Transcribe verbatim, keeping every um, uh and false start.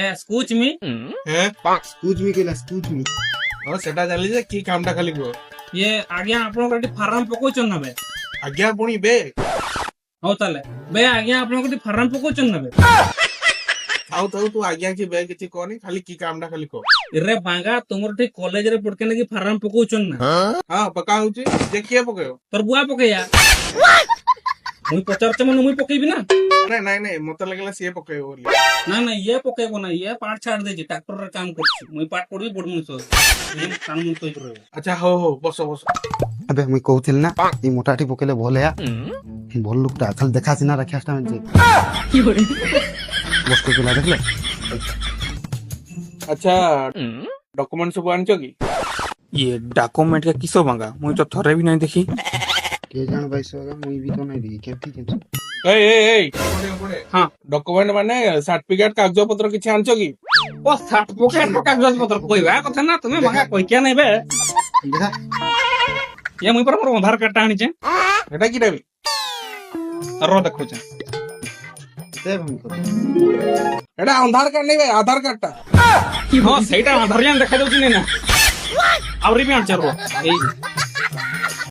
ଏ, excuse me। ହେଁ? Excuse me କହିଲା, excuse me। ହଁ, ସେଟା ଜାଣିଲି ଯେ, କି କାମଟା ଖାଲି କୁହ। ଇଏ, ଆଜ୍ଞା, ଆପଣଙ୍କର ଏଠି ଫାର୍ମ ପକଉଛନ୍ ନା ବେ? ଆଜ୍ଞା, ପୁଣି ବେ? ହଉ ତାହେଲେ। ବେ, ଆଜ୍ଞା, ଆପଣଙ୍କର ଏଠି ଫାର୍ମ ପକଉଛନ୍ ନା ବେ? ଥାଉ, ଥାଉ, ତୁ ଆଜ୍ଞା କି ବେ କିଛି କହନି, ଖାଲି କି କାମଟା ଖାଲି କହ। ଇରେ ବାଙ୍ଗା, ତୁମର ଏଠି କଲେଜରେ ପଢିକେ ନାକି ଫାର୍ମ ପକଉଛନ୍ ନା? ହଁ, ପକା ହଉଛି। ଯେ କିଏ ପକେଇବ? ତୋର ବୁଆ ପକେଇଆ। ମୁଇଁ ପଚାରୁଛେ ମାନେ ମୁଇଁ ପକେଇବି ନା। ନାଇଁ, ନାଇଁ, ନାଇଁ, ମତେ ଲାଗିଲା ସିଏ ପକେଇବ ବୋଲି। ନା, ନା, ଇଏ ପକେଇବ ନା, ଇଏ ପାଠ ଛାଡି ଦେଇଛି, ଟ୍ରାକ୍ଟରରେ କାମ କରୁଛି। ମୁଇଁ ପାଠ ପଢିବି, ବଡ ମଣିଷ ହେବି। ମୁଇଁ ସାନ ମଣିଷ ହେଇକି ରହିବି। ଆଚ୍ଛା, ହଉ, ହଉ, ବସ, ବସ। ଏବେ ମୁଇଁ କହୁଥିଲି ନା, ଇ ମୋଟାଟି ପକେଇଲେ ଭଲ ହେଆ। ଭଲ ଲୋକଟା, ଖାଲି ଦେଖା ସିନା ରଖିଆ ସେଟା ମେଞ୍ଚେ। ବସ, ପିଲା ଦେଖିଲେ? ଆଚ୍ଛା, ଡକୁମେଣ୍ଟ ସବୁ ଆଣିଛ କି? ଇଏ ଡକୁମେଣ୍ଟ କେ କିସ ବାଙ୍ଗା? ମୁଇଁ ତ ଥରେ ବି ନାଇଁ ଦେଖି। କେ ଜାଣ ଭାଇ ସୋଗା, ମୁଇଁ ବି ତ ନାଇଁ ଦେଖି। କେମିତି କେମିତି? ଏଇ, ଏଇ, ଏଇ। ହଁ। ଡକୁମେଣ୍ଟ ମାନେ ସାର୍ଟିଫିକେଟ, କାଗଜପତ୍ର କିଛି ଆଣିଛ କି? ଓ, ସାର୍ଟିଫିକେଟ, କାଗଜପତ୍ର କହିବା କଥା ନା, ତୁମେ ବାଙ୍ଗା କହିକିଆ ନାଇଁ ବେ। ଦେଖା। ଇଏ ମୁଇଁ ପରା ମୋର ଆଧାର କାର୍ଡଟା ଆଣିଛେ। ଏଟା କିଟା ବେ? ର ଦେଖୁଛେ। ଦେ ଭାଇ କର। ଏଟା ଆଧାର କାର୍ଡ ନାଇଁ ବେ, ଆଧାର କାର୍ଡଟା। ହଁ, ସେଇଟା ଆଧାର ଯାନ ଦେଖାଯାଉଛି ନାଇଁ ନା। ଆହୁରି ବି ଆଣିଛେ ର। ଏଇ।